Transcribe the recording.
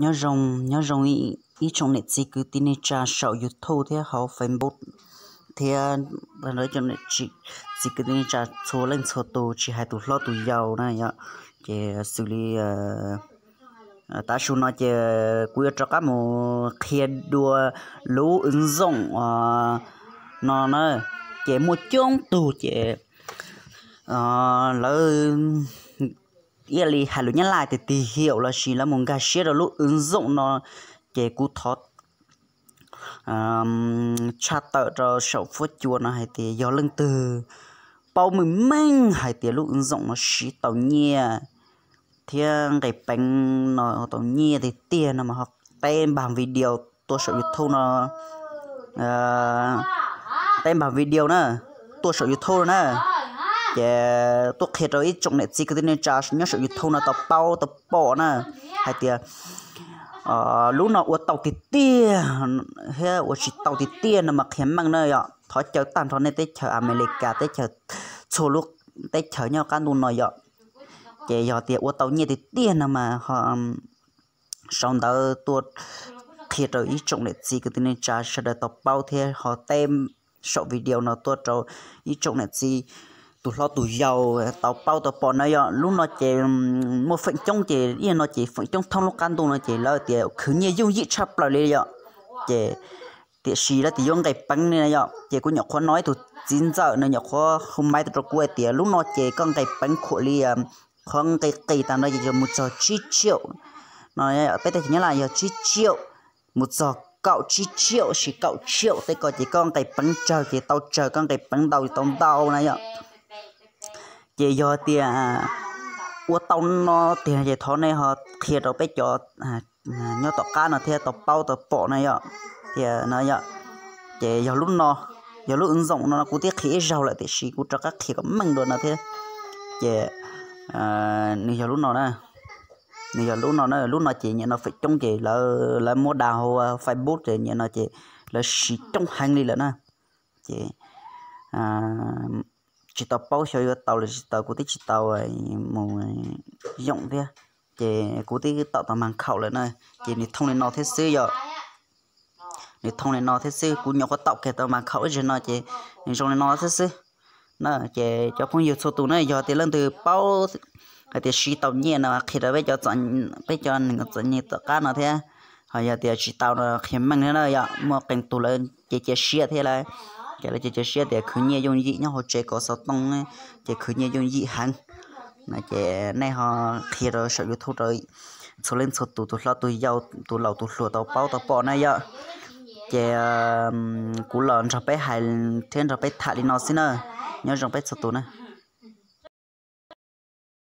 Nyob zoo, nyob zoo ib tsoom niam txiv kwv tij neej tsa saum YouTube thiab hauv Facebook thiab tsoom niam txiv kwv tij neej tsa txhua leej txhua tus, tsis hais tus hlob tus yau na yom. Ces xws li tav su no ces kuv yuav rov qab mus qhia dua lub wb nzoom no na. Ces muaj coob tug ces lawv ib yam li hais lus Nyab Laj tias tig hiaum lossis lawv mus nkag siab rau lub wb nzoom no, ces kuv thov tshaj tawm rau saum fuab cua no hais tias yog leej twg paub meej meej hais tias lub wb nzoom no siv tau nyiaj thiab nqis peev no tau nyiaj tiag tiag no mas ho teb npag video tuaj saum YouTube no, teb npag video na, tuaj saum YouTube no na. Ces tuaj qhia rau ib tsoom niam txiv kwv tij neej tsa nyob saum YouTube no tau paub tau pom na, hais tias lub no ua tau tiag tiag thiab ua tsis tau tiag tiag no mas qhia meej na yom. Thov caw tag nrho nej teb chaws Amelikas teb chaws, txhua lub teb chaws nyob qab ntuj no yom. Ces yog tias ua tau nyiaj tiag tiag no mas sau ntawv tuaj qhia rau ib tsoom niam txiv kwv tij neej tsa sawv daws tau paub thiab ho teb saum video no tuaj rau ib tsoom niam txiv tus hlob tus yau tau paub tau pom na yom. Lub no ces muaj feem coob ces ib yam no ces feem coob thoob lub qab ntuj no ces lawv tias khwv nyiaj yooj yim tshaj plaws li yom. Ces tiam sis lawv tias yuav nqis peev li na yom. Ces kuv nyuam qhuav no ib tug txiv ntxawm nws nyuam qhuav hu maiv rau kuv hais tias lub no ces koj nqis peev khuam li qhov nqis qis tas no ces mus txog tsib tsiaum no, peb teb chaws Nyab Laj yog tsib tsiaum mus txog kaum tsib tsiaum sis kaum tsiaum tej ko ces koj nqis peev tsawg ces tau tsawg, koj nqis peev ntau tau ntau na yom. Ces yog tias ua tau no tiag ces thov nej ho qhia rau peb cov nyob tom qab no thiab tau paub tau pom na yom. Tias no yom, ces yog lub no, yog lub wb nzoom no kuv twb qhia ib zaug lawm tiam sis kuv rov qab qhia kom meej dua no thiab. Ces nws yog lub no na, nws yog lub no na, lub no ces nyiam no feem coob ces lawv muab da hauv Facebook ces nyiam no ces lawv siv coob heev li lawm na. Ces tsis tau paub xyov yuav tau los tsis tau, kuv twb tsis tau mus yoom thiab. Ces kuv twb tom tau mas khaum lawm na, ces nws thooj li no thiab xwb yom. Nws thooj li no thiab xwb, kuv nyuam qhuav tom kiag tau mas khaum ib zaug no ces nws zoo li no thiab xwb na. Ces cov phooj ywg txhua tus na, yog tias leej twg paub hais tias siv tau nyiaj no qhia rau peb cov, peb cov neeg txom nyem tom qab no thiab. Ho yog tias tsis tau no qhia meej thiab na yom, muaj qee tus lawv ces cia siab thiab lawv, ces lawv ces cia siab tias khwv nyiaj yooj yim nyob hauv tsev kov xov tooj ces khwv nyiaj yooj yim heev. No ces nej ho qhia rau saum YouTube rau txhua leej txhua tus, tus hlob tus yau, tus laus tus hluas tau paub tau pom na yom. Ces kuv los nrog peb hais thiab nrog peb tham li no xwb na. Nyob zoo peb txhua tus na.